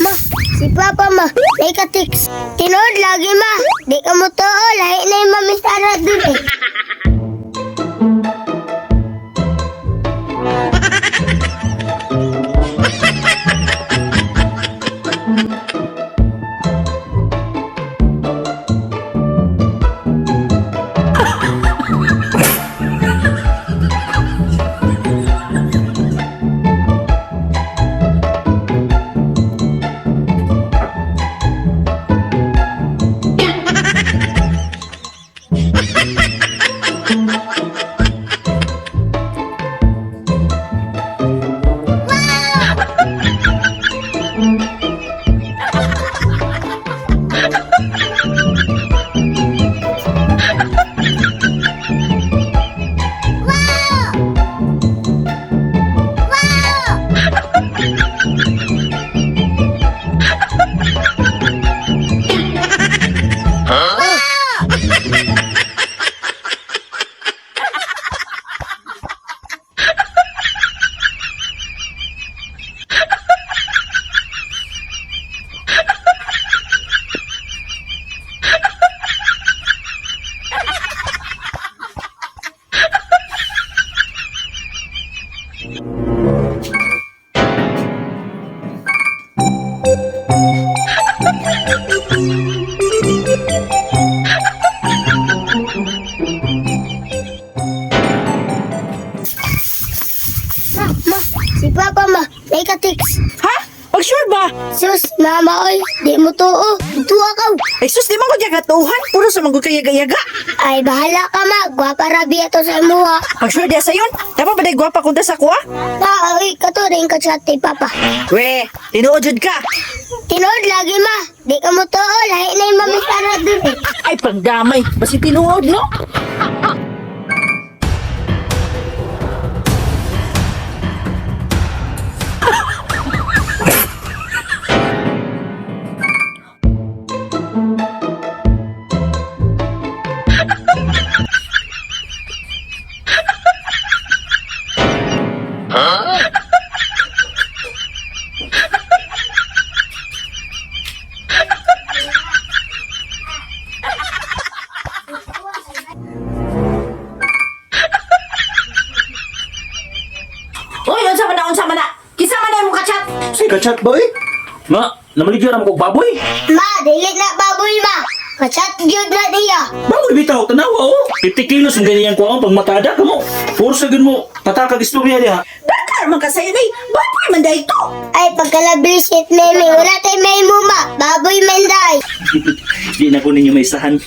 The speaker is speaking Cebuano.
Ma, si Papa ma, may ka-text. Tinuod lagi ma, di ka mo tuo, lahi na yung mamistara dun eh. Ma, ma, si Papa ma, may ka-text. Ha? Pag sure ba? Sus, mama oy, di mo tuo, tuwa ka. Ay sus, di man ko katuhan. Puro sa manggod kay yaga-yaga. Ay, bahala ka ma, gwapa rabi ato sa imuha. Pag sure diya sayon, dapat ba day gwapa kunta sa kuha? Ma, oy, kato rin ka-chat kay Papa. We, tinuod jud ka. Tinuod lagi ma, di ka mo tuo, lahi na yung mamistara dun eh. Ay, pangdamay. Basi tinuod, no? Uy, unsa man na, unsa man na. Kinsa man na imong kachat? Say ka-chat ba eh? Ma, namaligya ra mo kog baboy. Ma, dili na baboy ma, ka-chat gyud na niya. Baboy bitaw tanawa oh. 50 kilos ang ganyan ko ang pagmatada kamo. Forsa gyud mo tatakag istorya diha. Dakar man ka sa'yo, day. Baboy man day to. Ay, pagkalabisit, meme, wala tay may muma, baboy man day. Di na ko ninyo maisahan.